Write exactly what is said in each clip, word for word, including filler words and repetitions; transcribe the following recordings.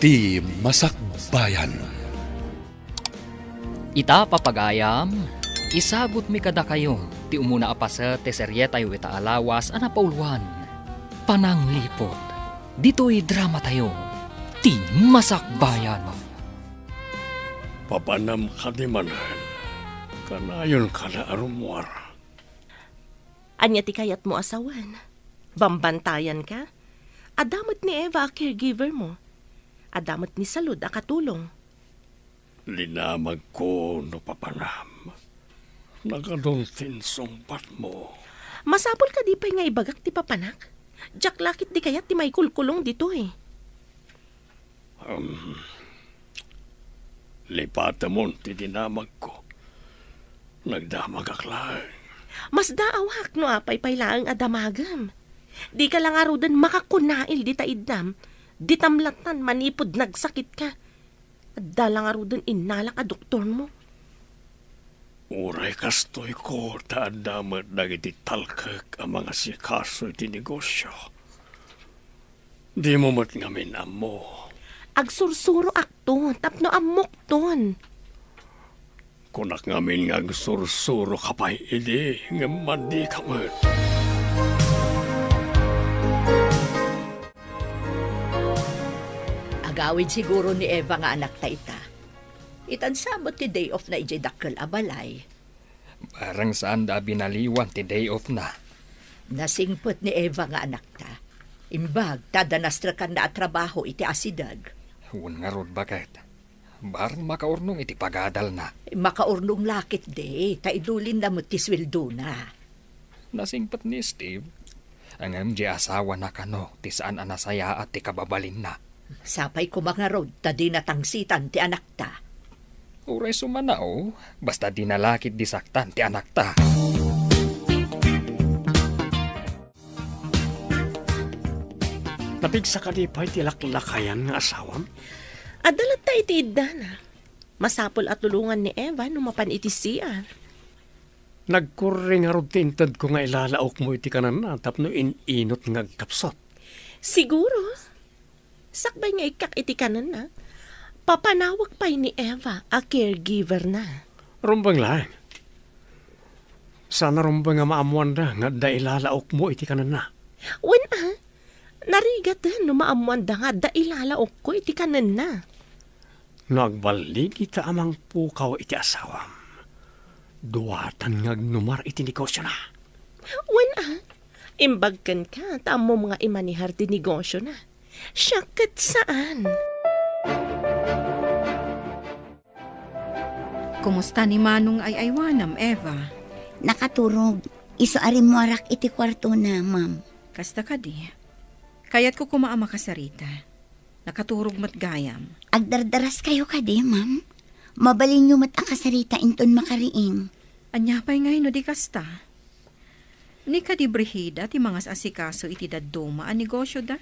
Ti Masakbayan. Ita, papagayam, isagutmi kadakayo ti umuna a paset ti serietayo ita a lawas a napauloan, Panangliput. Ditoy dramatayo, Ti Masakbayan. Papanam kadi manen, kanayon kada a rummuar. Ania ti kayatmo a sawen? Bambantayan ka? Adda met ni Eva a caregiver mo. Adda met ni Salud a katulong. Linamagko no papanam. Nagadun ti insungbatmo. Masapul kadi pay nga ibagak ti papanak? Diak la ket di kayat ti maikulkulong ditoy. Um, lipatemon ti dinamagko. Nagdamagak laeng. Masdaawak no apay pay laeng a damagem. Dika la ngaruden makakunail dita iddam. Ditam lattan manipud nagsakitka. Adda la ngaruden innalak a doktormo. Uray kastoyko ta adda met dagiti talkek a mangasikaso iti negosio. Dimo met ngamin ammo. Agsursuroakto tapno ammokton. Kunak ngamin nga agsursuroka pay idi, ngem madika met. Agawid siguro ni Eva nga anakta ita. Itan sa met ti day off na idiay dakkel a balay. Bareng saanda a binaliwan ti day off na. Nasingpet ni Eva nga anakta. Imbag ta adda nastrekanna a trabaho iti asideg. Wen ngarud, baket. Bareng makaurnong iti pagadalna. Makaurnong la ketdi, ta idulinna met ti sueldona. Nasingpet ni Steve, ngem di asawana kano ti saan a nasayaat ti kababalinna. Sapay koma ngarud ta dina tangsitan ti anakta. Uray sumanaw, basta dina la ketdi saktan ti anakta. Napigsa kadi pay ti laklakayan nga asawam? Adda latta iti iddana. Masapul a tulongan ni Eva no mapan iti C R. Nagkurre ngarud ti intedko nga ilalaokmo iti kanenna tapno in-inut nga agkapsut. Siguro. Sakbay nga ikkak iti kanenna, papanawek pay ni Eva a caregiver-na. Rumbeng laeng. Saan a rumbeng a maammoanda nga adda ilalaokmo iti kanenna. Wen a, narigaten no maammoanda nga adda ilalaokko iti kanenna. No agballigita a mangpukaw iti asawam, duatan nga agnumar iti negosiona. Wen a, imbag kenka ta ammom nga imanehar ti negosiona. Siak ket saan. Kumusta ni Manong nga ay-aywanam, Eva? Nakaturog. Isu a rimmuarak iti kuartona, ma'am. Kasta kadi. Kayatko koma a makasarita. Nakaturog met gayam. Agdardaraskayo kadi, ma'am? Mabalinyo met a kasarita inton makariing. Ania pay ngay no di kasta? Ni kadi Brigida ti mangas-asikaso iti dadduma a negosyoda?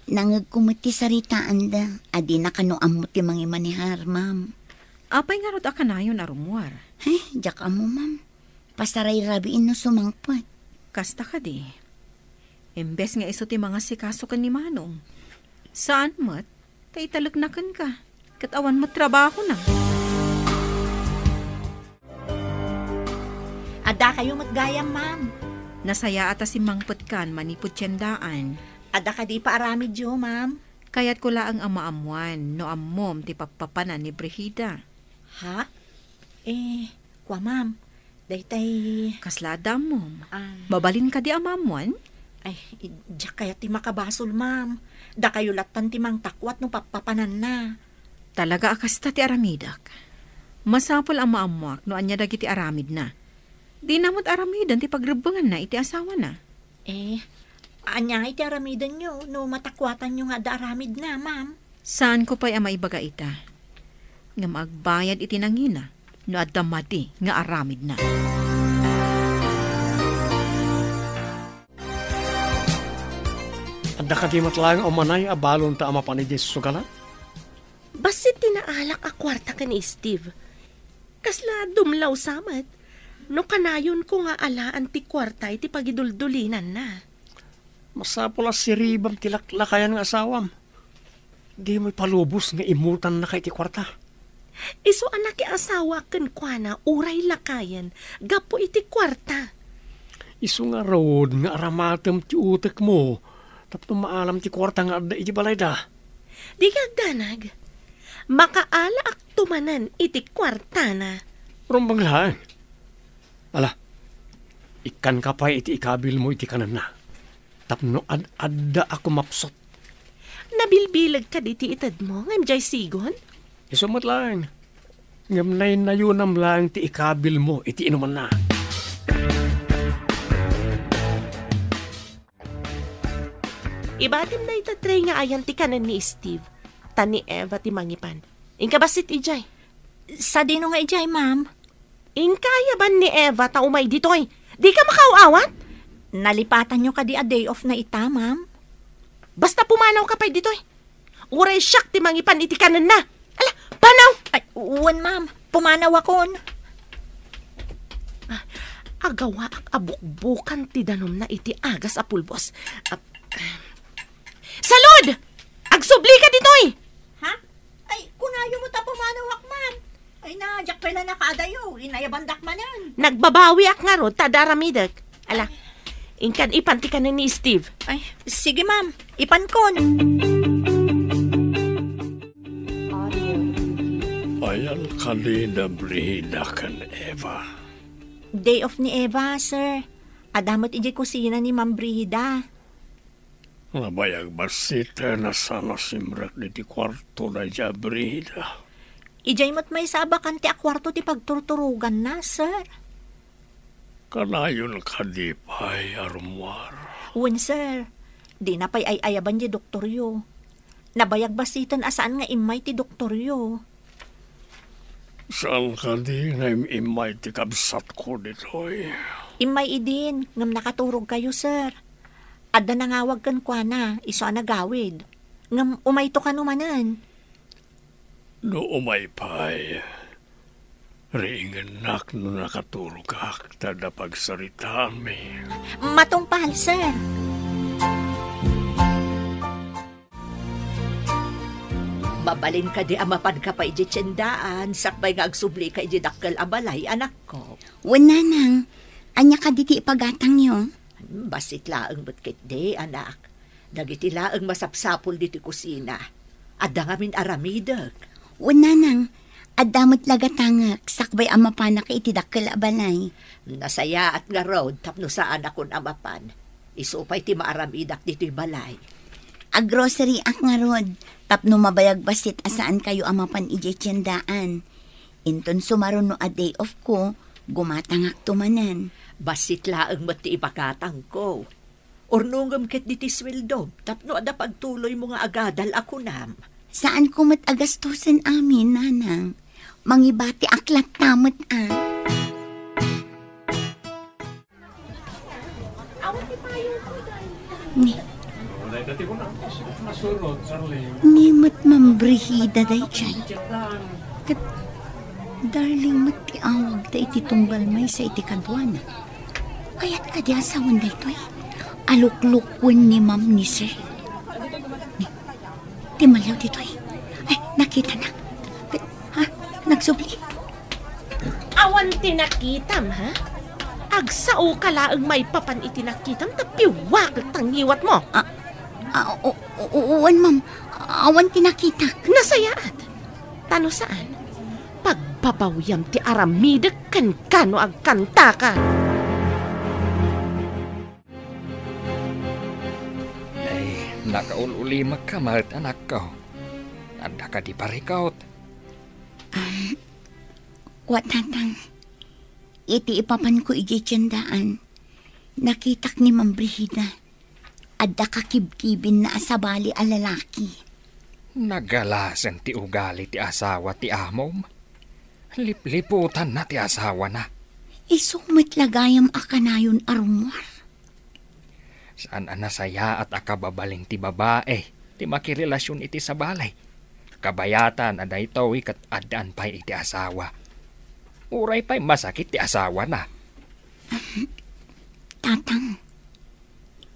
Nangegko met ti saritaanda a dina kano ammo ti mangimanehar, ma'am. Apay ngarud a kanayon a rummuar? Eh, diak ammo, ma'am. Pasarayrabiin no sumangpet. Kasta kadi. Imbes nga isu ti mangasikaso ken ni Manong. Saan met, ta italekna kenka. Ket awan met trabahona. Addakayo met gayam, ma'am. Nasayaat a simmangpetkan manipud tiendaan. Adda kadi paaramidyo, ma'am? Kayatko laeng a maammoan no ammom ti pappapanan ni Brigida. Ha? Eh, kua, ma'am. Daytay. Kasla adda ammom? Ah. Mabalin kadi a maammoan? Ay, i-, diak kayat ti makabasol, ma'am. Dakayo lattan ti mangtakwat no pappapananna. Talaga a kasta ti aramidek. Masapul a maammoak no ania dagiti aramidna. Dina met aramiden ti pagrebbenganna iti asawana. Eh, ania iti aramidenyo no matakwatanyo nga adda aramidna, ma'am? Saanko pay a maibaga ita. Ngem agbayad iti nangina no adda madi nga aramidna. Adda kadi met laeng a umanay a balonta a mapan idiay sugalan? Bassit ti naalak a kuarta ken ni Steve. Kasla dumlaw sa met no kanayonko nga alaan ti kuarta iti pagiduldulinanna. Masapul a siribam ti laklakayan nga asawam. Dimo ipalubos nga imutangna iti kuarta. Isu a nakiasawa kenkuana uray lakayen gapu iti kuarta. Isu ngarud nga aramatem ti utekmo tapno maalam ti kuarta nga adda iti balayda. Dika agdanag. Makaalaakto manen iti kuartana. Rumbeng laeng. Ala, ikkanka pay iti ikabilmo iti kanenna. Tapno ad-adda a kumapsut. Nabilbileg kadi ti itedmo ngem diay sigon? Isu met laeng. Ngem naynayonam laeng ti ikabilmo iti inumanna. Ibatim dayta tray nga ayan ti kanen ni Steve, ta ni Eva ti mangipan. Inka bassit idiay. Sadino nga idiay, ma'am? Inka ayaban ni Eva ta umay ditoy. Dika makaaw-awat? Nalipatanyo kadi a day off na ita, ma'am? Basta pumanawka pay ditoy. Uray siak ti mangipan iti kanenna. Ala, panaw! Ay, wen, ma'am. Pumanawakon. Ah, agawaak a bukbukan ti danumna iti agas a pulbos. Ah, salud! Agsublika ditoy! Ha? Ay, kunayo met a pumanawak, ma'am. Ay na, diak pay la nakaadayo. Inayabandak manen. Nagbabawiak ngarud ta adda aramidek. Ala, inkan ipan ti kanen ni Steve. Ay, sige, ma'am. Ipankon. Ayan kadi da Brida ken Eva? Day off ni Eva, sir. Adda met idiay kusina ni Ma'am Brida. Nabayag bassit a saan a simrek diti kuarto daydiay a Brida. Idiay met maysa a bakante a kuarto ti pagturturoganna, sir. Kanayon kadi pay a rummuar? Wen, sir. Dina pay ay-ayaban diay doktoryo. Nabayag bassiten a saan nga immay ti doktoryo. Saan kadi nga im-immay ti kabsatko ditoy? Immay idin, ngem nakaturogkayo, sir. Adda nangawag kenkuana, isu a nagawid. Ngem umayto kano manen. No umay pay, riingennak no nakaturogak ta adda pagsaritaanmi. Matungpal, sir. Mabalin kadi a mapanka pay idiay tiendaan, sakbay nga agsublika idiay dakkel a balay, anakko? Wen, nanang. Ania kadi ti ipagatangyo? Hmm, bassit laeng met ketdi, anak. Dagiti laeng masapsapul ditoy kusina. Adda ngamin aramidek. Wen, nanang. Adda met la gatangek, sakbay a mapanak iti dakkel a balay. Nasayaat ngarud tapno saanakon a mapan. Isu pay ti maaramidak ditoy balay. Aggroceryak ngarud tapno mabayag bassit a saankayo a mapan idiay tiendaan. Inton sumaruno a day off ko, gumatangakto manen. Bassit laeng met ti ipagatangko. Urnongem ketdi ti sueldom tapno adda pagtuloymo nga agadal a kunam. Saanko met a gastusen amin, nanang. Mangibatiak latta met a. Ni. Ni met Ma'am Brigida daydiay. Ket Darling met ti awagda iti tunggal maysa iti kaduana. Kayat kadi a sawen daytoy? Aluklukwen ni Ma'am ni Sir. Ni, ti malliw ditoy. Ay, nakitanak. Ha? Nagsubli? Awan ti nakitam, ha? Agsaoka laeng maipapan iti nakitam ta piwakek ta ngiwatmo. Ah, ah, o, o, o, wen, ma'am. Awan ti nakitak. Nasayaat. Ta no saan, pagbabawiam ti aramidek kenka no agkantaka. Ay, nakaul-ulimekka met, anakko. Adda kadi parikut? Um, wa, Tatang. Iti ipapanko idiay tiendaan, nakitak ni Ma'am Brigida. Adda kakibkibinna a sabali a lalaki. Nagalasen ti ugali ti asawa ti amom. Lipliputanna ti asawana. Isu met la gayam a kanayon a rummuar. Saan a nasayaat a kababalin ti babai ti makirelasion iti sabali. Kabayatan a daytoy ket addaan pay iti asawa. Uray pay masakit ti asawana. Tatang,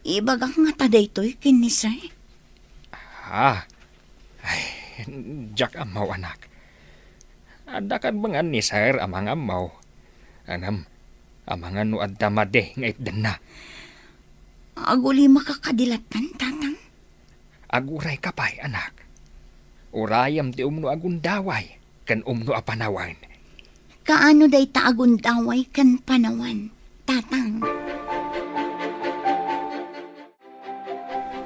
ibagak ngata daytoy ken ni Sir? Ah, ay, Diak ammo, anak. Adda kadbengan ni Sir a mangammo. Ngem, amangan no adda madi nga itdenna. Agulimaka kadi latta, Tatang? Agurayka pay, anak. Urayem ti umno a gundaway ken umno a panawen. Kaano dayta a gundaway ken panawen, Tatang?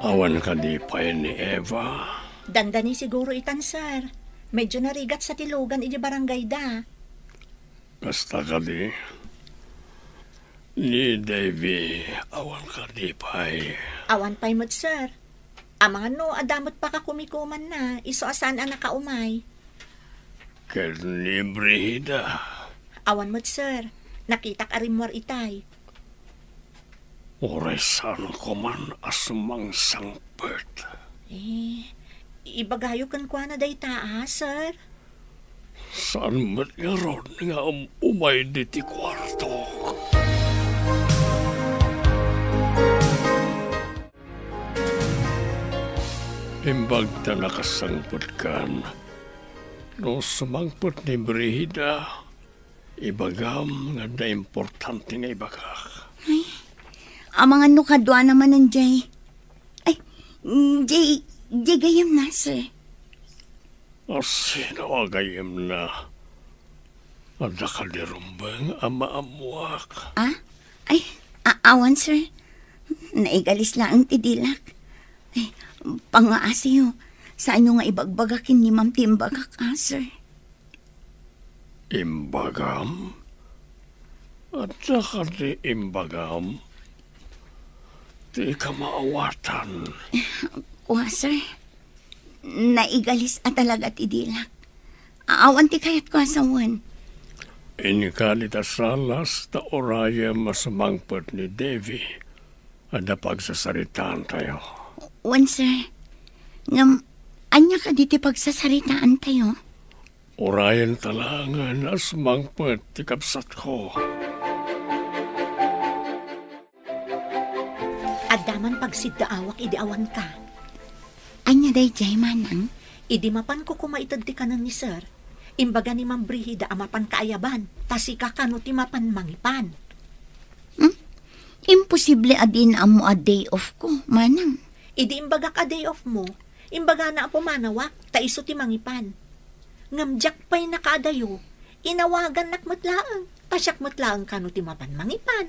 Awan kadi pay ni Eva? Dandani siguro itan, sir. Medyo narigat sa ti lugan iti barangayda. Kasta kadi? Ni Davy, awan kadi pay? Awan pay met, sir. Amangan no adda met pakakumikumanna, isu a saan a nakaumay. Ken ni Brigida? Awan met, sir. Nakitak a rimmuar itay. Uray saan koman a sumangsangpet. Eh, ibagayo kenkuana dayta, a, sir? Saan met ngarud nga um-, umay diti kuarto? Imbag ta nakasangpetkan, no sumangpet ni Brigida, ibagam nga adda importante nga ibagak. Ay, amangan no kaduana manen jay. Ay, jay, jay gayamna, sir. A, sino a gayamna? Adda kadi rumbeng a maammuak? Ah? Ay, a-, awan, sir. Naigalis laeng ti dilak. Ay, pangngaasiyo. Saanyo nga ibagbaga ken ni ma'am ti imbagak, a, sir? Imbagam? Adda kadi imbagam? Dika maawatan. Kua, sir. Naigalis a talaga ti dilak. Awan ti kayatko a sawen. Inka dita sala ta urayem a sumangpet ni Davy. Adda pagsasaritaantayo. Wen, sir. Ngem, ania kadi ti pagsasaritaantayo? Urayenta laengen a sumangpet ti kabsatko. Adda man pagsiddaawak idi awanka. Ania daydiay, manang? Idi mapanko koma ited ti kanen ni sir, imbaga ni Ma'am Brigida a mapan kaayaban, ta sika kano ti mapan mangipan. Hmm? Imposible a dina ammo a day off ko, manang. Idi imbagak a day off mo, imbagana a pumanawak, ta isu ti mangipan. Ngem diak pay nakaadayo, inawagannak met laeng, ta siak met laeng kano ti mapan mangipan.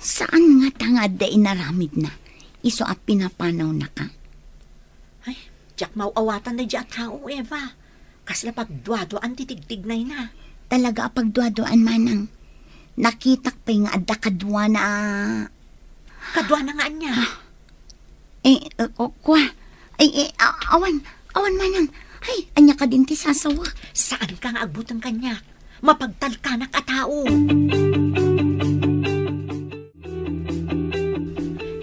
Saan ngata nga adda inaramidna, isu a pinapanawnaka? Ay, diak maaw-awatan daydiay a tao, Eva. Kasla pagduaduaan ti tigtignayna. Talaga a pagduaduaan, manang. Nakitak pay nga adda kaduana a Kaduana nga ania? Ah. Eh, eh, o, kua. Ay, eh, a-, awan, awan manang. Ay, ania kadin ti sasawek? Saanka nga agbuteng kaniak. Mapagtalkanak a tao.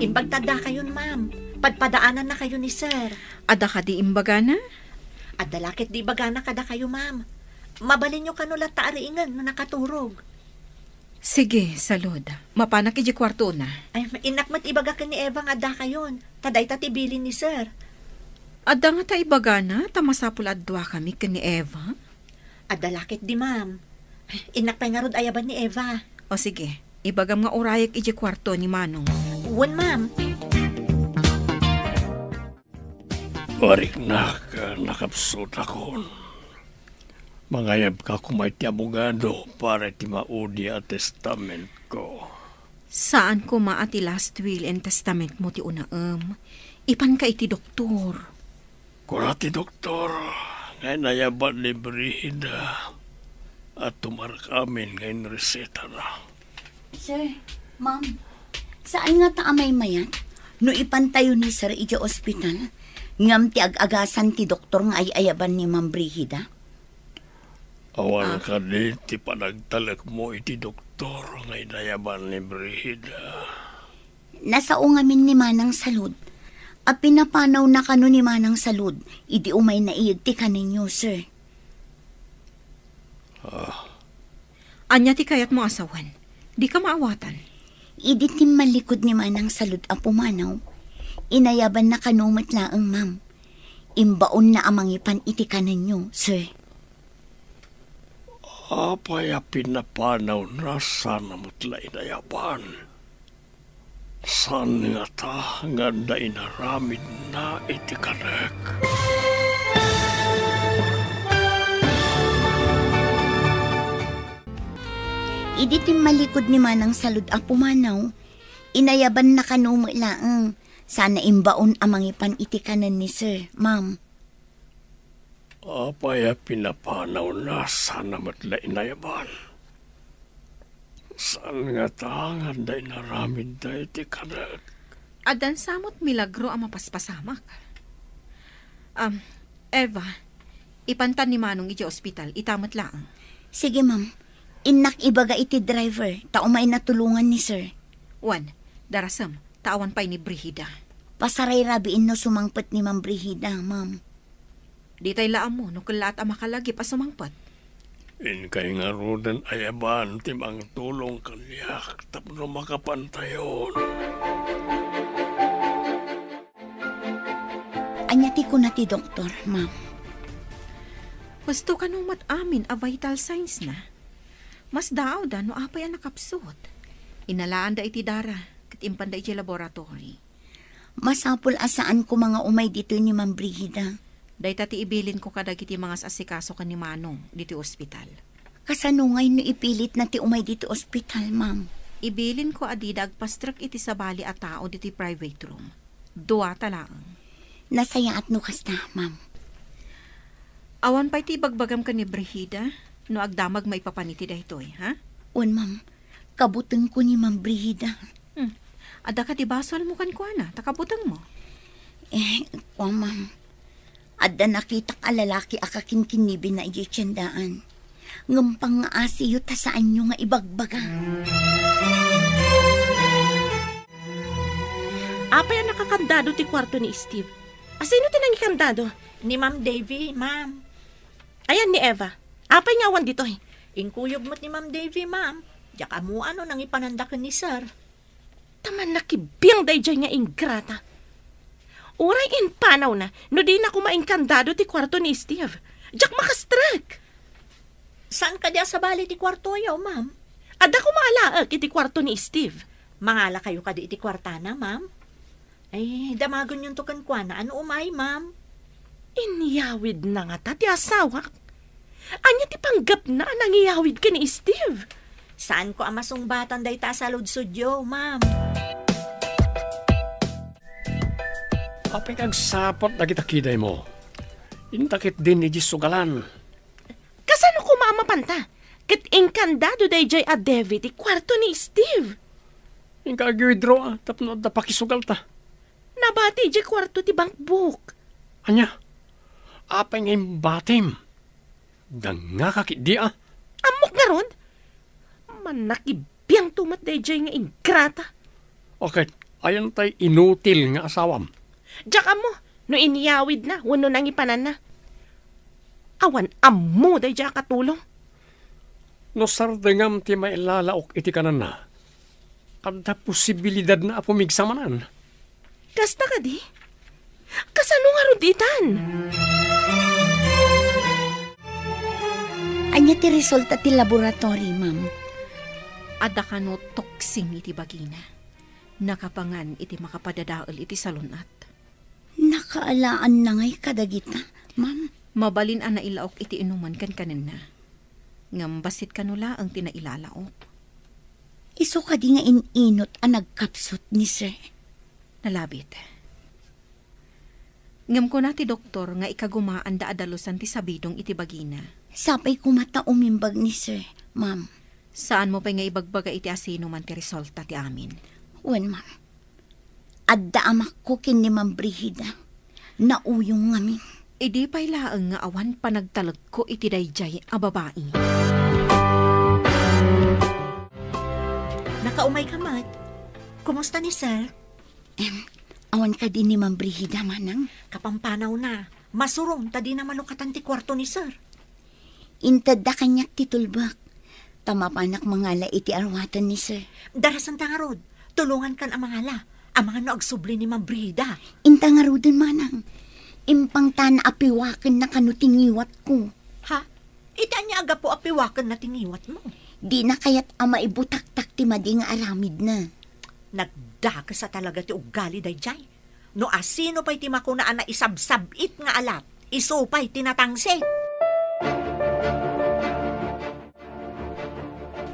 Imbag ta addakayon, ma'am. Padpadaanannakayo ni sir. Adda kadi imbagana? Adda la ketdi ibagana kadakayo, ma'am. Mabalinyo kano latta a riingen no nakaturog. Sige, salud. Mapanak idiay kuartona. Ay, innak met ibaga ken ni Eva nga addakayon. Ta dayta ti bilin ni sir. Adda ngata ibagana ta masapul a duakami ken ni Eva? Adda la ketdi, ma'am. Innak pay ngarud ayaban ni Eva. O sige, ibagam nga urayek idiay kuarto ni Manong. Wen, ma'am. Mariknak, nakapsutakon. Mangayabka koma iti abogado para iti maudi a testamentko. Saan koma a ti last will and testamentmo ti unaem. Ipanka iti doktor. Kuna ti doktor nga inayaban ni Brigida a tumarkamin nga inresetana. Sir, ma'am, saan ngata a maymayat no ipantayo ni sir idiay ospital, ngem ti ag-agasan ti doktor nga ay-ayaban ni Ma'am Brigida? Awan Ah. kadi ti panagtalekmo iti doktor nga inayaban ni Brigida? Nasao ngamin ni Manang Salud. A pinapanawna kano ni Manang Salud, idi umay naiyed ti kanenyo, sir. Ah. Ania ti kayatmo a sawen? Dika maawatan. Idi timmallikud ni Manang Salud a pumanaw, inayabanna kano met laeng, ma'am. Imbaonna a mangipan iti kanenyo, sir. Apay a pinapanawna sana met la inayaban? Saan ngata nga adda inaramidna iti kanek? Idi timmalikod ni Manang Salud a pumanaw, inayabanna kano met laeng. Sana imbaon a mangipan iti kanen ni Sir, Ma'am. Apay a pinapanawna sana met la inayaban? Saan ngata nga adda inaramidda iti kanek? Addan sa met milagro a mapaspasamak. Um, Eva, ipantan ni Manong iti ospital, ita met laeng. Sige, ma'am. Innak ibaga iti driver, ta umayna tulongan ni Sir. Wen, darasem, ta awan pay ni Brigida. Pasarayrabiin no sumangpet ni Ma'am Brigida, ma'am. Ditay la ammo no kellaat a makalagip a sumangpet. Inkay ngaruden a yaban ti mangtulong kaniak tapno makapantayon. Ania ti kuna ti doktor, ma'am? Husto kano met amin a vital signs na. Masdaawda no apay a nakapsut. Inalaanda iti dara, ket impanda iti laboratory. Masapul a saan koma nga umay ditoy ni Ma'am Brigida. Dayta ti ibilinko kadagiti mangas-asikaso ken ni Manong ditoy ospital. Kasano ngay no ipilitna ti umay ditoy ospital, ma'am? Ibilinko a dida agpastrek iti sabali a tao ditoy private room. Duata laeng. Nasayaat no kasta, ma'am. Awan pay ti ibagbagam ken ni Brigida no agdamag maipapan iti daytoy, ha? Wen, ma'am. Kabutengko ni Ma'am Brigida. Hmm. Adda kadi basolmo kenkuana, ta kabutengmo? Eh, kua, ma'am. Adda nakitak a lalaki a kakinkinibina idiay tiendaan. Ngem pangngaasiyo ta saanyo nga ibagbaga. Apay a nakakandado ti kuarto ni Steve? Asino ti nangikandado? Ni Ma'am Davy, ma'am. Ayan ni Eva. Apay nga awan ditoy? Inkuyog met ni Ma'am Davy, ma'am. Diak ammo no nangipananda ken ni Sir. Ta mannakibbiang daydiay nga ingrata. Uray impanawna no dina koma inkandado ti kuarto ni Steve. Diak makastrek. Saan kadi a sabali ti kuartoyo, ma'am? Adda koma alaek iti kuarto ni Steve. Mangalakayo kadi iti kuartana, ma'am? Ay, damagenyonto kenkuana no umay, ma'am. Inyawidna ngata ti asawak? Ania ti panggepna a nangiyawid ken ni Steve? Saanko a masungbatan dayta a saludsodyo, ma'am. Apay nga agsaput dagita kidaymo? Inta ketdin idiay sugalan. Kasano koma a mapanta? Ket inkandado daydiay a Davy ti kuarto ni Steve. Inka ag-withdraw, a, tapno adda pakisugalta. Nabati idiay kuarto ti bankbook. Ania? Apay nga imbatim? Dangngaka ketdi, a? Ammok ngarud? Mannakibbiangto met daydiay nga ingrata. Ket, ayan tay inutil nga asawam? Diak ammo no inyawidna wenno nangipananna. Awan ammo daydiay a katulong. No sardengam ti mailalaok iti kananna, adda posibilidadna a pumigsa manen. Kasta kadi? Kasano ngarud itan? Ania ti resulta ti laboratory, ma'am? Adda kano toxin iti bagina. Nakapangan iti makapadadael iti salun-at. Nakaalaanna ngay kadagita, ma'am? Mabalin a nailaok iti inuman ken kanenna. Ngem bassit kano laeng ti nailalaok. Isu kadi nga in-inut a nagkapsut ni Sir? Nalabit. Ngem kuna ti doktor nga ikagumaanda a dalusan ti sabidong iti bagina. Sapay koma ta umimbag ni Sir, ma'am. Saanmo pay nga ibagbaga iti asinoman ti resulta ti amin. Wen, ma'am. Adda amakko ken ni Ma'am Brigida. Nauyong ngamin. Idi pay laeng nga awan panagtalekko iti daydiay a babai. Nakaumayka met. Kumusta ni Sir? Em, awan kadi ni Ma'am Brigida, manang? Kapampanawna. Masuron ta dina malukatan ti kuarto ni Sir. Intedda kaniak ti tulbek. Ta mapanak mangala iti aruaten ni Sir. Darasenta ngarud, tulongankan a mangala. Amangan no agsubli ni Ma'am Brigida. Inta ngaruden, manang. Impangtana a piwakenna kano ti ngiwatko. Ha? Iti ania a gapu a piwakenna ti ngiwatmo? Dina kayat a maibutaktak ti madi nga aramidna. Nagdakes a talaga ti uggali daydiay. No asino pay ti makuna a naisabsab-it nga alat, isu pay ti natangsit.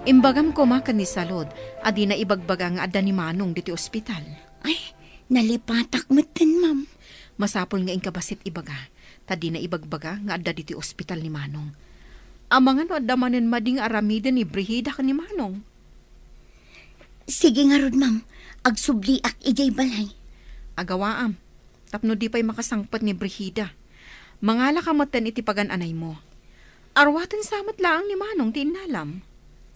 Imbagam koma ken ni Salud a dina ibagbaga nga adda ni Manong ditoy ospital. Ay, nalipatak metten, ma'am. Masapul nga inka bassit ibaga, ta dina ibagbaga nga adda ditoy ospital ni Manong. Amangan no adda manen madi nga aramiden ni Brigida ken ni Manong. Sige ngarud, ma'am. Agsubliak idiay balay. Agawaam, tapno di pay makasangpet ni Brigida. Mangalaka metten iti pagan-anaymo. Aruaten sa met laeng ni Manong ti innalam.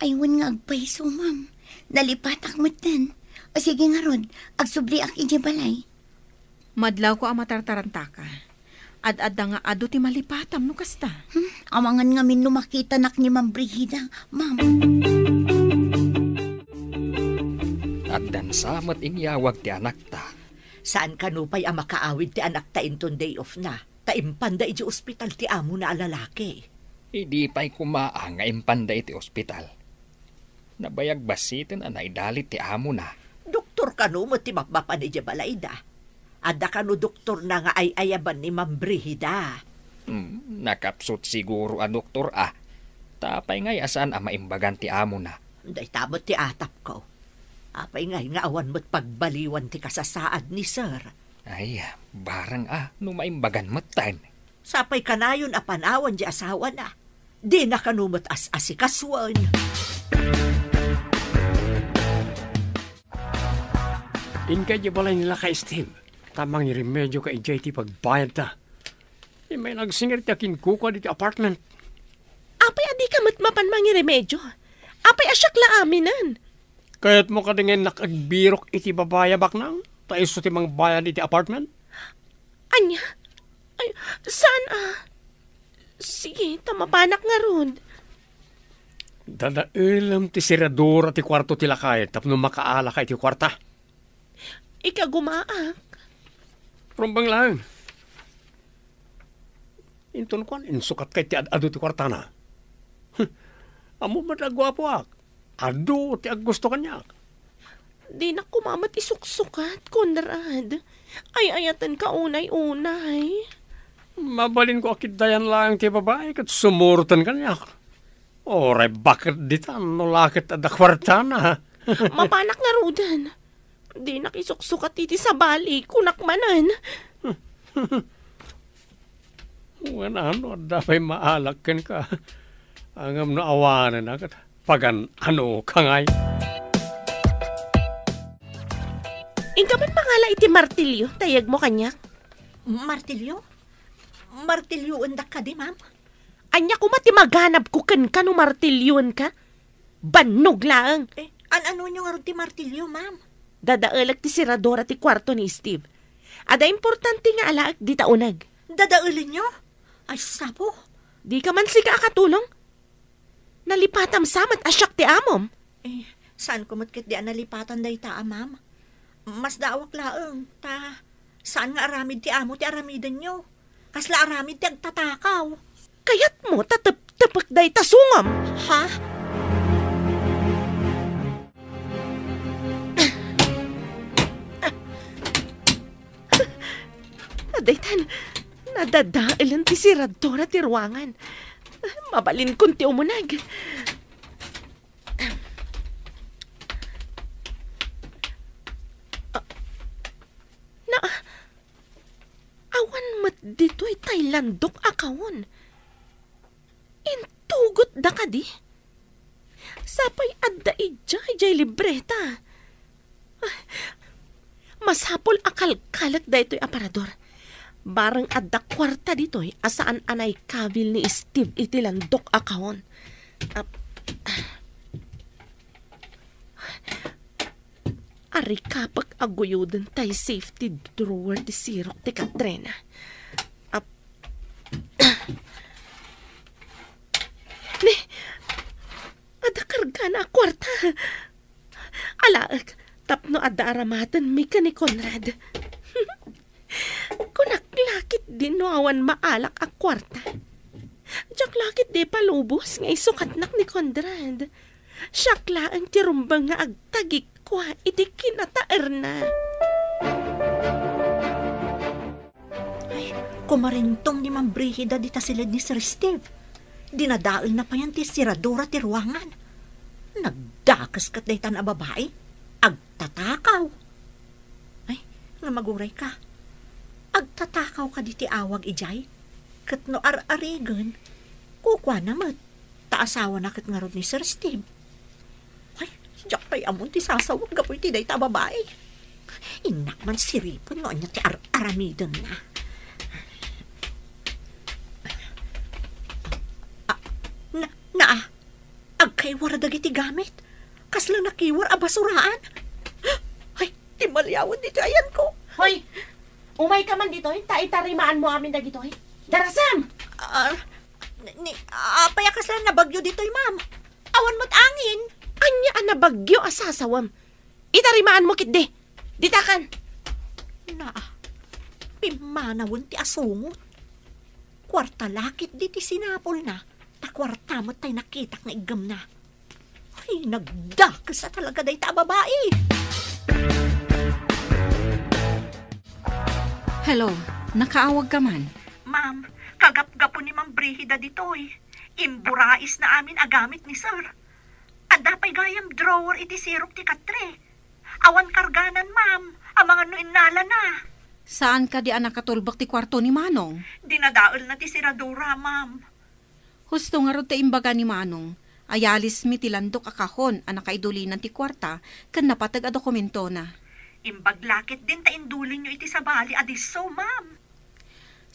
Ay, wen nga agpayso, ma'am. Nalipatak metten. O sige ngarud, agsubliak idiay balay. Madlawko a matartarantaka. Ad-adda nga adu ti malipatam no kasta. Hmm, amangan ngamin no makitanak ni Ma'am Brigida, ma'am. Addan sa met inyawag ti anakta. Saan kano pay a makaawid ti anakta inton day off na, ta impanda idiay ospital ti amona a lalaki. Idi pay koma a nga impanda iti ospital. Nabayag bassiten a naidalit ti amona. Doktor kano met ti mapmapan idiay balayda? Adda kano doktorna nga ay-ayaban ni Ma'am Brigida? Hmm, nakapsut siguro a doktor a. Ta apay ngay a saan a maimbagan ti amona? Dayta met ti atapko. Apay ngay nga awan met pagbaliwan ti kasasaad ni Sir? Ay, barang a, no maimbagan metten. Sapay kanayon a panawan di asawana. Dina kano met as-asikasuen. Inka idiay balay ni Lakay Steve, ta mangiremedioka idiay ti pagbayadta. Immay nagsingir ti akinkuka ditoy apartment. Apay a dika met mapan mangiremedio? Apay a siak la aminen? Kayatmo kadi nga innak agbirok iti babai a baknang, ta isu ti mangbayad iti apartment? Ania? Ay, saan a? Sige, ta mapanak ngarud. Dadaelem ti seradura ti kuarto ti lakay tapno makaalaka iti kuarta. Ikagumaak. Rumbeng laeng. Inton kuan, insukatka iti ad-adu ti kuartana. Ammom met a guapoak. Adu ti aggusto kaniak. Dinak koma met isuksukat, Conrad. Ay-ayatenka unay-unay. Mabalinko a ketdian laeng ti babai ket sumuroten kaniak. Uray baket ditan no la ket adda kuartana. Mapanak ngaruden. Dinak isuksukat iti sabali, kunak manen. Wen, ano, adda pay maalak kenka. Ngem no awanen a ket pagan-anoka ngay. Inka man mangala iti martilyo, ta iyegmo kaniak. Martilyo? Martilyoendak kadi, ma'am? Ania koma ti maganabko kenka no martilyoenka? Bannog laeng. Eh, an-anonyo ngarud ti martilyo, ma'am? Dadaelek ti seradura ti kuarto ni Steve. Adda importante nga alaek dita uneg. Dadaelenyo? Ay, sus, Apo. Dika man sika a katulong? Nalipatam sa met a siak ti amom. Eh, saanko met ketdi a nalipatan dayta a, ma'am. Masdaawak laeng, ta saan nga aramid ti amo ti aramidenyo. Kasla aramid ti agtatakaw. Kayatmo ta teptepek dayta sungom? Ha? Daytan, nadadaelen ti seradura ti ruangan. Mabalinkon ti umuneg. Na, awan met ditoy tay landok a kawon. Intugotda kadi? Sapay adda idiay jay libreta. Ay, masapul a kalkalek daytoy aparador. Bareng adda kuarta ditoy a saan a naikabil ni Steve iti landok a kawon. Ap-, Arikapek a guyoden tay safety drawer ti sirok ti Katrina. Ap-, Ni, adda kargana a kuarta. Alaek, tapno adda aramatenmi ken ni Conrad. Kunak la ket Dinno awan maalak a kuarta. Diak la ketdi palubos nga isukatnak ni Conrad. Siak laeng ti rumbeng nga agtagikua iti kinataerna. Ay, kumarentong ni Ma'am Brigida dita siled ni Sir Steve. Dinadaelna payen ti siradura ti ruangan. Nagdakes ket daytan a babai. Agtatakaw. Ay, nga maguray ka. Agtatakaw kadi ti awag idiay? Ket no ar-arigen, kukuana met. Ta asawana ket ngarud ni Sir Steve. Ay, diak pay ammon ti sasawek gapu iti dayta a babai. Innak man siripen no ania ti ar-aramidenna. Ah, na, na, agkaiwar dagiti gamit. Kasla nakiwar a basuraan. Ay, ti maliawen ditoy ayanko. Hoy, umayka man ditoy, ta itarimaanmo amin dagitoy. Darasam! Ah, ni, apay a kasla nabagyo ditoy, ma'am? Awan met angin. Ania a nabagyo a sasawem? Itarimaanmo ketdi. Ditakan. Naa, pimmanawen ti asungot. Kuarta la ketdi ti sinapulna, ta kuarta met tay nakitak nga iggemna. Ay, nagdakes a talaga dayta a babai. Hello, nakaawagka man? Ma'am, kagapgapo ni Ma'am Brigida ditoy. Imburaisna amin a gamit ni Sir. Adda pay gayam drawer iti sirok ti katre. Awan karganan, ma'am. Amangan no innalana. Saan kadi a nakatulbek ti kuarto ni Manong? Dinadaelna ti siradura, ma'am. Husto ngarud ti imbaga ni Manong. Ayalismi ti landok a kahon a nakaidulinan ti kuarta ken napateg a dokumentona. Imbag la ketdin ta indulinyo iti sabali a disso, ma'am.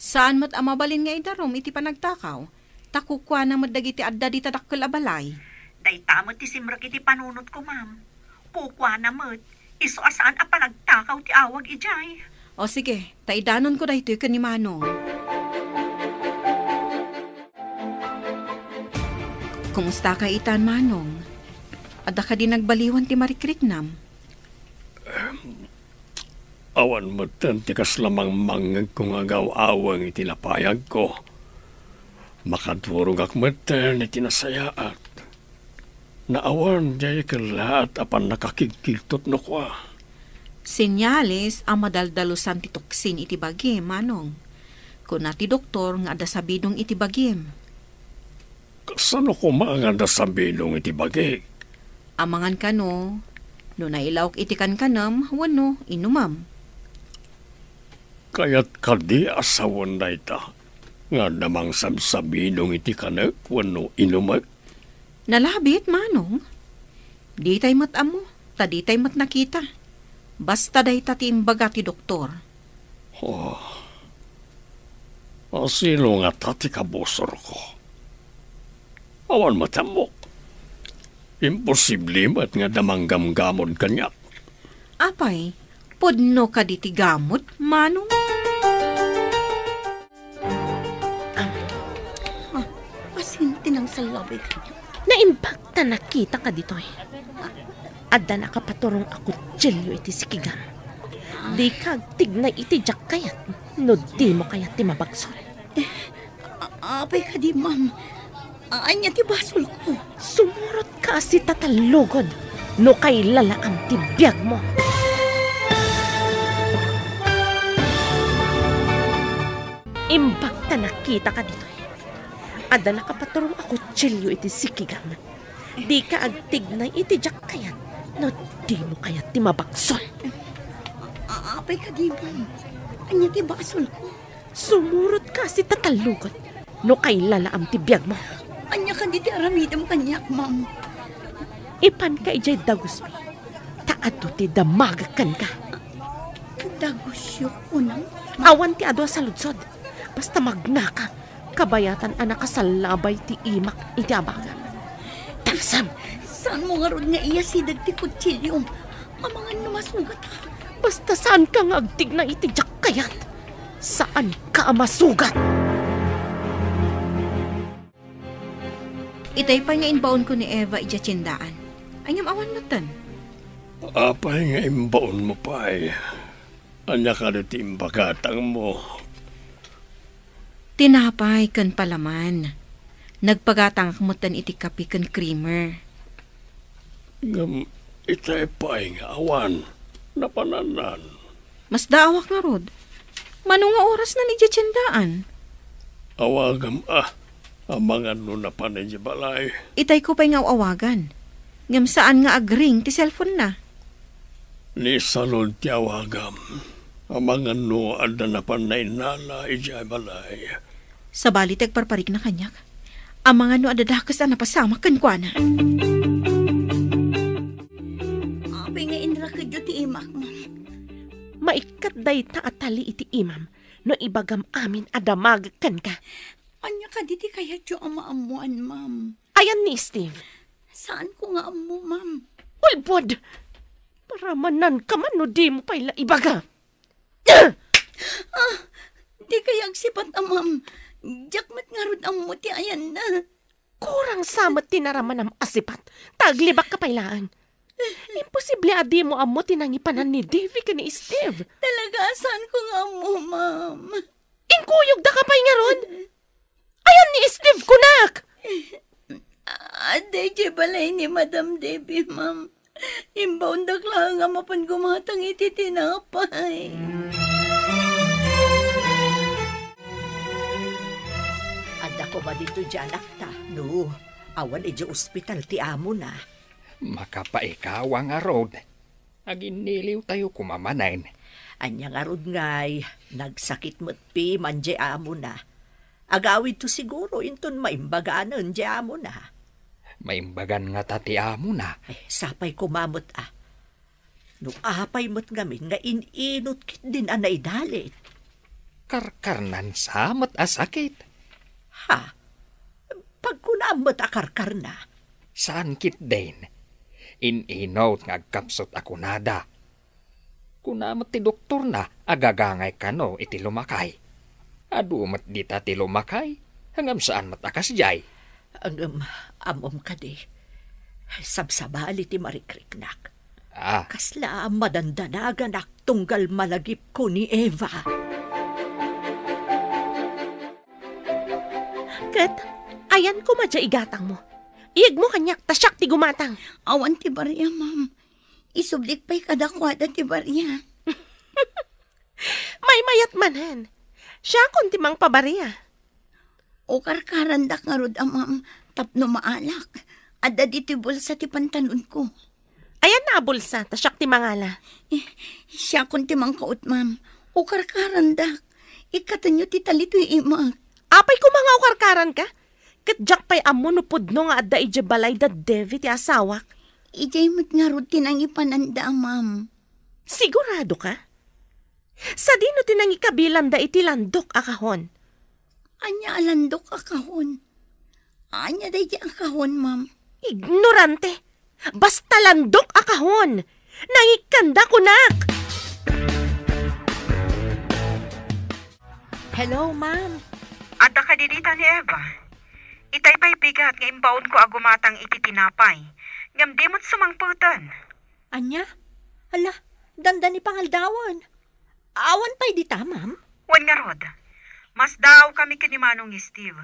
Saan met a mabalin nga idarum iti panagtakaw, ta kukuana met dagiti adda dita dakkel a balay. Dayta met ti simrek iti panunotko, ma'am. Kukuana met, isu a saan a panagtakaw ti awag idiay. O sige, ta idanonko daytoy ken ni Manong. Kumustaka itan, Manong? Adda kadi nagbaliwan ti marikriknam? Awan metten ti kasla mangmangngegko nga agaw-aweng iti napayagko. Makaturogak metten iti nasayaat. Naawan diay kellaat a pannakakigkiltot no kua. Senyales a madaldalusan ti toksin iti bagim, Manong. Kuna ti doktor nga adda sabidong iti bagim. Kasano koma nga adda sabidong iti bagi? Amangan kano, no nailawek iti kankanem wenno inumem. Kayat kadi a sawen dayta nga adda mangsabsabidong iti kanek wenno inumek? Nalabit, Manong. Ditay met ammo, ta ditay met nakita. Basta dayta ti imbaga ti doktor. Oh. Asino ngata ti kabusorko? Awan met ammok. Imposible met nga adda manggamgamod kaniak. Apay, pudno kadi ti gamod, Manong? Ah, asin ti nangsallabay kaniak. Naimbag ta nakitaka ditoy. Adda nakapaturong a kutsilio iti sikigam. Dika agtignay iti diak kayat no dimo kayat ti mabagsol. Eh, a-, apay kadi, ma'am? A-, ania ti basolko? Sumurotka a sitatallugod no kailalaam ti biagmo. Imbag ta nakitaka ditoy. Adda nakapaturong a kutsilio iti sikigam. Dika agtignay iti diak kayat no dimo kayat ti mabagsol. A-, apay kadi, ma'am? Ania ti basolko? Sumurotka a sitatallugod no kailalaam ti biagmo. Ania kadi ti aramidem kaniak, ma'am? Ipanka idiay dagusmi, ta adu ti damagek kenka. Dagusyo, kunam? Awan ti adu a saludsod. Basta magnaka, kabayatan a nakasallabay ti imak iti abagam. Tarsam! Saanmo ngarud nga iyasideg ti kutsiliom? Amangan no masugatak. Basta saanka nga agtignay iti diak kayat, saanka a masugat. Itay pay nga imbaonko ni Eva idiay tiendaan. Aniam awan metten? Apay nga imbaonmo pay? Ania kadi ti imbagak, Manong? Tinapay ken palaman. Nagpagatangak metten iti kape ken creamer. Ngem itay pay nga awan napanannan. Masdaawak ngarud. Mano nga orasnan idiay tiendaan? Awagam a, amangan no napan idiay balay. Itayko pay nga aw-awagan. Ngem saan nga agring ti cellphone-na. Ni Salud ti awagam. Amangan no adda napan nainnala idiay balay. Sabali ti agparparikna kaniak. Amangan no adda dakes a napasamak kenkuana. Apay nga inrakedyo ti imak, ma'am? Maikkat dayta a tali iti imam no ibagam amin a damagek kenka. Ania kadi ti kayatyo a maammoan, ma'am? Ayan ni Steve. Saanko nga ammo, ma'am. Ulbod! Paramananka man no dimo pay la ibaga. Ah, dikay agsipat a, ma'am. Diak met ngarud ammo ti ayanna. Kurang sa met ti naramanam a sipat, ta aglibakka pay laeng. Imposible a dimo ammo ti nangipanan ni Davy ken ni Steve. Talaga, saanko nga ammo, ma'am. Inkuyogdaka pay ngarud? Ayan ni Steve, kunak! Adda idiay balay ni Madam Debbie, ma'am. Imbaondak laeng a mapan gumatang iti tinapay. Adda koma ditoy diay anakta, no awan idiay ospital ti amona. Makapaikawa ngarud. Aginniliwtayo koma manen. Ania ngarud ngay, nagsakit met piman diay amona. Agawidto siguro inton maimbaganen diay amona. Maimbagan ngata ti amona? Ay, sapay koma met a. No apay met ngamin nga in-inot ketdin a naidalit. Karkarnan sa met a sakit. Ha? Pagkunam met a karkarna? Saan ketdin. In-inot nga agkapsut a kunada. Kuna met ti doktorna a gagangay kano iti lumakay. Adu met dita ti lumakay, ngem saan met a kasdiay. Ngem ammom kadi, sabsabali ti marikriknak. Ah. Kasla madandanaganak tunggal malagipko ni Eva. Ket, ayan koma diay igatangmo. Iyegmo kaniak ta siak ti gumatang. Awan ti baria, ma'am. Isublik pay kadakuada ti baria. Maymayat manen. Siakon ti mangpabaria. O karkarandak ngarud a, ma'am, tapno maalak. Adda ditoy bulsa ti pantalonko. Ayanna a bulsa, ta siak ti mangala. Eh, siakon ti mangkaut, ma'am. O karkarandak. Ikkatenyo ti talitoy imak. Apay koma nga o karkaranka? Ket diak pay ammo no pudno nga adda idiay balay da Devi ti asawak. Idiay met ngarud ti nangipananda, ma'am. Sigurado ka? Sadino ti nangikabilanda iti landok a kahon? Ania a landok a kahon? Ania daydi a kahon, ma'am? Ignorante! Basta landok a kahon! Nangikkanda, kunak! Hello, ma'am. Adda kadi dita ni Eva? Itay pay bigat nga imbaonko a gumatang iti tinapay, ngem di met sumangpeten. Ania? Ala, dandani pangaldawen. Awan pay dita, ma'am? Wen ngarud. Masdaawkami ken ni Manong Steve.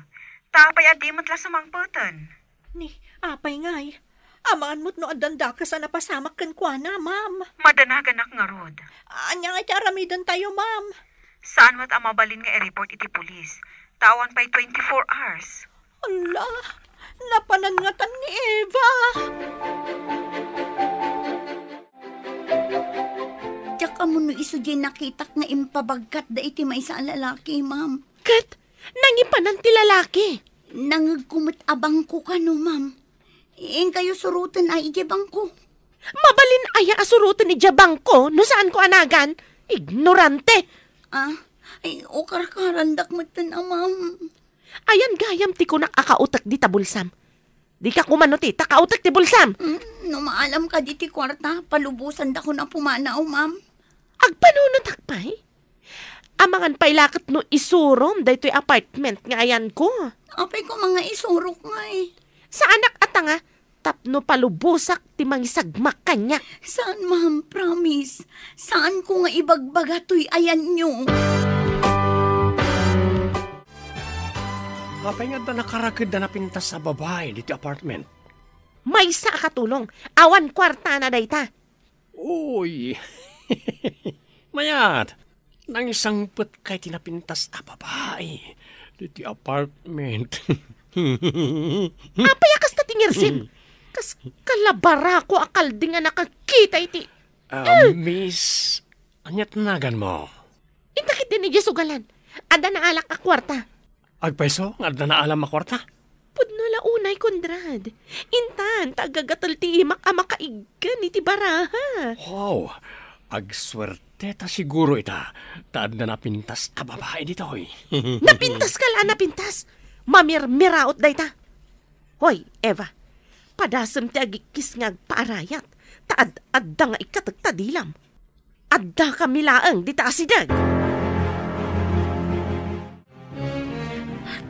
Ta apay a di met la sumangpeten? Ni, apay ngay? Amangan met no addan dakes a napasamak kenkuana, ma'am. Madanaganak ngarud. Ania ngay ti aramidentayo, ma'am? Saan met a mabalin nga i-report iti pulis. Ta awan pay twenty-four hours. Ala, napanan ngatan ni Eva. Diak ammo no isu diay nakitak nga impabagkatda iti maysa a lalaki, ma'am. Ket nangipanan ti lalaki. Nangegko met a bangko kano, ma'am. Inkayo suroten a idiay bangko. Mabalin aya a suroten idiay bangko no saanko a nagan? Ignorante! Ah, ay, o karkarandak metten a, ma'am. Ayan gayam ti kunak a kautek dita bulsam. Dika kumano ti ta kautek ti bulsam. Mm, no maalam kadi ti kuarta, palubosandakon a pumanaw, ma'am. Agpanunotak pay? Amangan pay la ket no isurom daytoy apartment nga ayanko. Apay koma nga isurok ngay? Saanak a tanga tapno palubosak ti mangisagmak kaniak. Saan, ma'am, promise. Saanko nga ibagbaga toy ayanyo. Apay nga adda nakaraked a napintas a babai ditoy apartment? Maysa a katulong. Awan kuartana dayta. Uy. Mayat, nangisangpetka iti napintas a babai ditoy apartment. Apay a kasta ti ngirsem? Kas kalabarako a kalding a nakakita iti Ah, Miss, ania ti naganmo? Inta ketdin idiay sugalan. Adda naalak a kuarta. Agpayso nga adda naalam a kuarta? Pudno la unay, Conrad. Intan, ta agagatel ti imak a makaiggan iti baraha. Wow, agsuerte ta siguro ita, ta adda napintas a babai ditoy. Napintas ka la, napintas. Mamirmiraot dayta. Hoy, Eva, padasem ti agikkis nga agpaarayat, ta ad-adda nga ikkatek ta dilam. Addakami laeng dita asideg.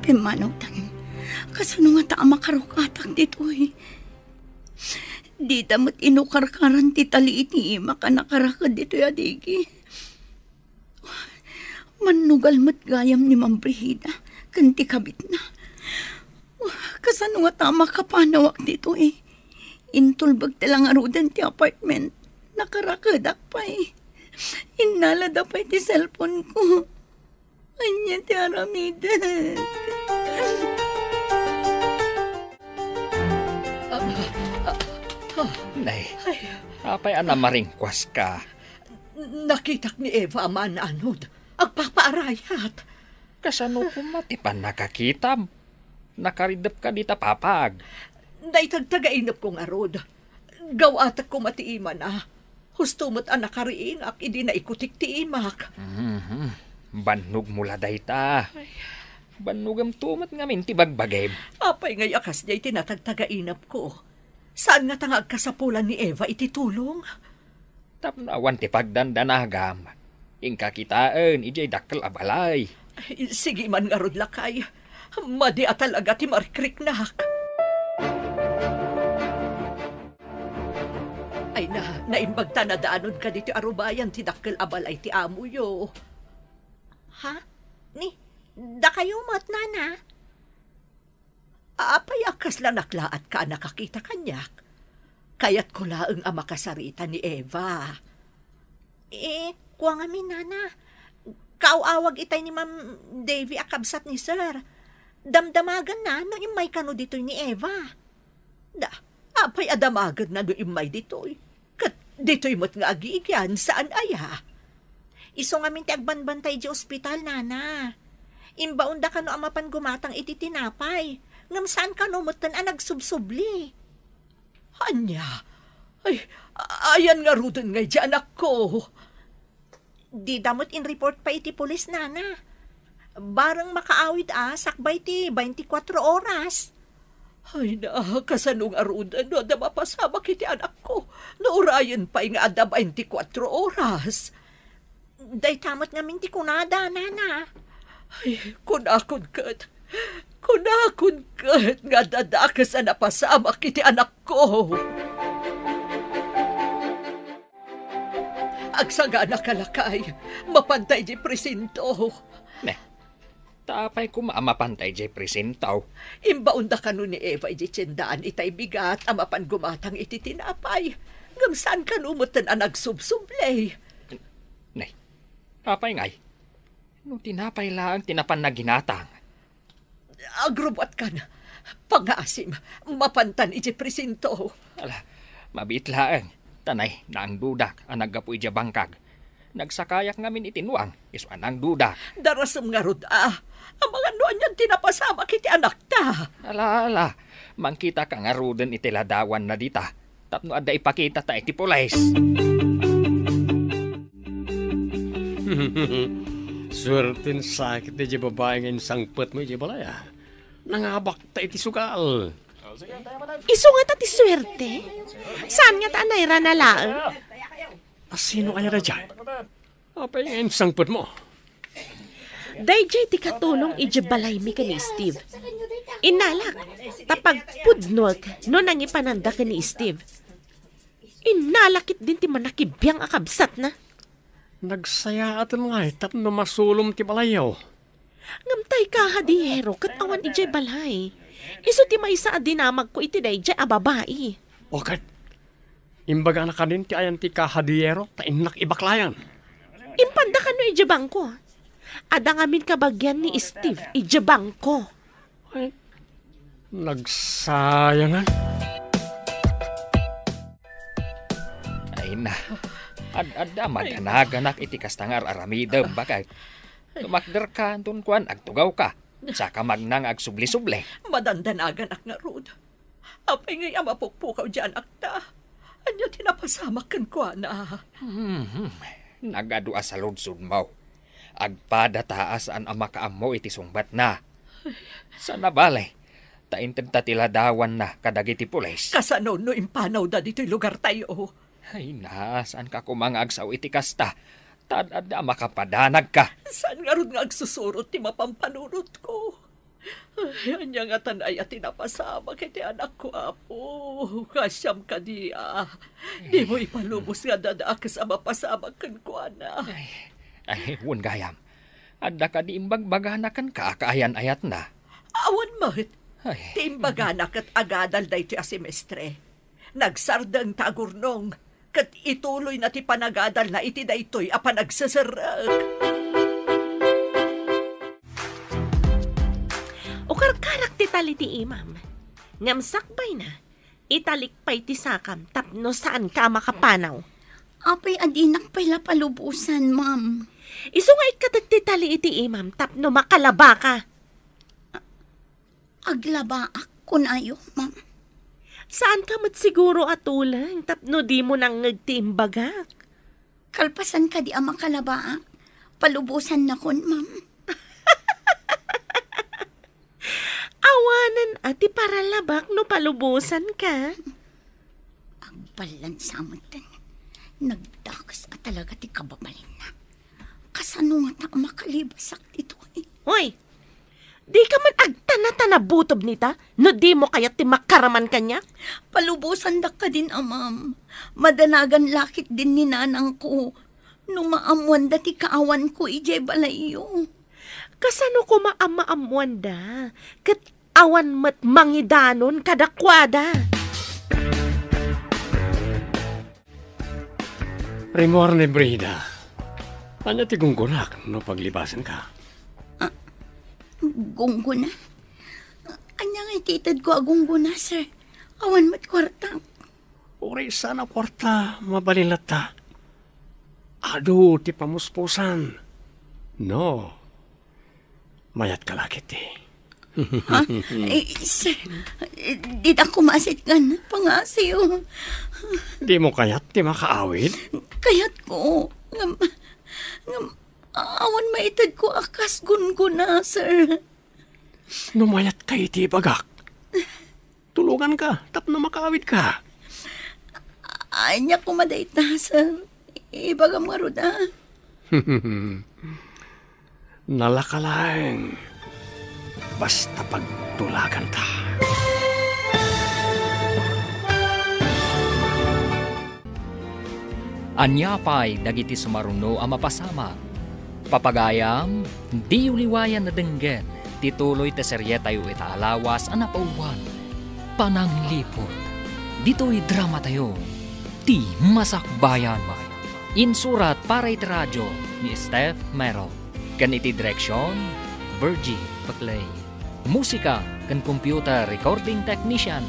Pimmanawtan, kasano ngata a makaruk-atak ditoy? Dita met inukarkaran ti tali iti imak a nakaraked ditoy a digi. Mannugal met gayam ni Ma'am Brigida ken ti kabitna. Kasano ngata a makapanawak ditoy? Intulbek ti la ngaruden ti apartment. Nakarakedak pay. Innalada pay ti cellphone ko. Ania ti aramidek? Ah, ah, ah. Nay, ay, apay a namaringkuaska? Nakitak ni Eva a maananod. Agpapaarayat. Kasano koma ti pannakakitam? Nakaridepka dita papag. Dayta ti tagainepko ngarud. Gawatek koma ti imana. Husto met a nakariingak idi naikutik ti imak. Mhm. Bannogmo la dayta. Ay. Bannogamto met ngamin ti bagbagim. Apay ngay a kasdiay ti natagtagainepko? Saan ngata nga agkasapulan ni Eva iti tulong? Tapno awan ti pagdandanagam, inka kitaen idiay dakkel a balay. Ay, sige man ngarud, lakay. Madi a talaga ti marikriknak. Ay na, naimbag ta nadaanonka ditoy arubayan ti dakkel a balay ti amoyo. Ha? Ni, dakayo met, nana? Apay a kasla naklaatka a nakakita kaniak? Kayatko laeng a makasarita ni Eva. Eh, kua ngamin, nana, kaaw-awag itay ni Ma'am Davy a kabsat ni Sir. Damdamagenna no immay kano ditoy ni Eva. Da, apay a damagenna no immay ditoy? Ket ditoy met nga agigian, saan aya? Isu ngamin ti agbanbantay idiay ospital, nana. Imbaonda kano a mapan gumatang iti tinapay, ngem saan kano metten a nagsubsubli. Ania? Ay, ayan ngaruden ngay diay anakko? Dida met in-report pay iti pulis, nana. Bareng makaawid a sakbay ti twenty-four oras. Ay na, kasano ngaruden no adda mapasamak iti anakko? No urayen pay nga adda twenty-four oras. Dayta met ngamin ti kunada, nana. Ay, kunakon ket, kunakon ket nga adda dakes a napasamak iti anakko. Agsagana ka, lakay, mapanta idiay presinto. Ne, ta apay koma a mapanta idiay presinto? Imbaonda kano ni Eva idiay tiendaan itay bigat a mapan gumatang iti tinapay. Ngem saan kano metten a nagsubsubli. Ne, apay ngay? No tinapay laeng ti napan naginatang. Agrubbuatkan. Pangngaasim, mapantan idiay presinto. Ala, mabiit laeng. Ta nay, naangdudak a naggapu idiay bangkag. Nagsakayak ngamin iti nuang, isu a naangdudak. Darasem ngarud a. Amangan no anian ti napasamak iti anakta. Ala, ala. Mangkitaka ngaruden iti ladawanna dita. Tapno adda ipakitata iti pulis. Suerten sakit daydiay babai nga insangpetmo idiay balay, a. Nangabakta iti sugal. Isu ngata ti suerte? Saan ngata a nairana laeng? A, sino aya daydiay? Apay nga insangpetmo? Daydiay ti katulong idiay balaymi ken ni Steve. Innalak, ta pagpudnoek no nangipananda ken ni Steve. Innalak ketdin ti manakibiang a kabsatna. Nagsayaaten ngay tapno masulom ti balayyo. Ngem tay kahadiyero ket awan idiay balay. Isu ti maysa a dinamagko iti daydiay a babai. O ket, imbagana kadin ti ayan ti kahadiyero ta innak ibaklayan. Impanda kano idiay bangko. Adda ngamin kabagian ni Steve idiay bangko. Ay, nagsayangan. Ay na, ad-adda madanaganak iti kasta nga ar-aramidem, bakay. Tumakderka, anton kuan, agtugawka. Saka magna nga agsubli-subli. Madandanaganak ngarud. Apay ngay a mapukpukaw di anakta? Ania ti napasamak kenkuana? Hmm, nagadu a saludsodmo. Agpada ta a saan a makaammo iti sungbatna. Saan a bale, ta inted ta ti ladawanna kadagiti pulis. Kasano no impanawda ditoy lugartayo? Ay na, saanka koma nga agsao iti kasta? Ta ad-adda a makapadanagka. Saan ngarud nga agsusurot ti mapampanunotko? Ay, ania ngatan aya ti napasamak iti anakko, Apo? Kasiam kadi a dimo ipalubos nga dadakes a mapasamak kenkuana. Ay, ay, wen gayam. Adda kadi imbagbagana kenka a kaayan-ayatna? Awan met. Ay. Ti imbagana ket agadal daytoy a semestre. Nagsardeng ta agurnong, ket ituloyna ti panagadalna iti daytoy a panagseserrek. Ukarkarak ti tali ti imam. Ngem sakbayna, italik pay ti sakam tapno saanka a makapanaw. Apay a dinak pay la palubosan, ma'am? Isu nga ikkatek ti tali iti imam tapno makalabaka. Aglabaak, kunayo, ma'am. Saanka met siguro a tuleng tapno dimo nangngeg ti imbagak. Kalpasan kadi a makalabaak, palubosannakon, ma'am. Awanen a ti paralabak no palubosanka. Agballansa metten. Nagdakes a talaga ti kababalinna. Kasano ngata a makalibasak ditoy? Hoy! Dika man agtana-tana butob nita, no dimo kayat ti makaraman kaniak? Palubosandak kadin a, ma'am. Madanagan la ketdin ni nanangko no maammoanda ti kaawanko idiay balayyo. Kasano koma a maammoanda? Ket awan met mangidanon kadakuada. Rimmuar ni Brida. Ania ti gunggonak no paglibasanka? Ah, gunggona? Ania ngay ti itedko a gunggona, sir? Awan met kuarta. Uray saan a kuarta, mabalin latta. Adu ti pamuspusan. No, mayatka la ketdi. Ha? Eh, sir, eh, dita kumasit nga pangasiw. Dimo kayat ti makaawid? Kayatko. Ngem, ngem, awan maitedko a kas gunggona, sir. No mayatka iti ibagak, tulonganka tapno makaawidka. Ania koma dayta, sir? Ibagam ngarud, a. Nalaka laeng basta pagtulaganta. Ania pay dagiti sumaruno a mapasamak? Papagayam, diyo liwayan a denggen ti tuloy ti serietayo ita a lawas a napaubwan, Panangliput. Ditoy dramatayo, Ti Masakbayan. Insurat para iti radio ni Steph Mero. Ken iti direksion, Virgie Peclay. Musika ken computer recording technician,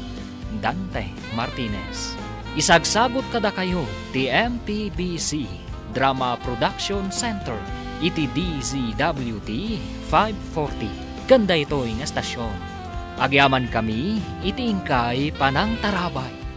Dante Martinez. Isagsagut kadakayo ti M P B C Drama Production Center iti D Z W T five forty ken daytoy nga estasion. Agyamankami iti inkay panangtarabay.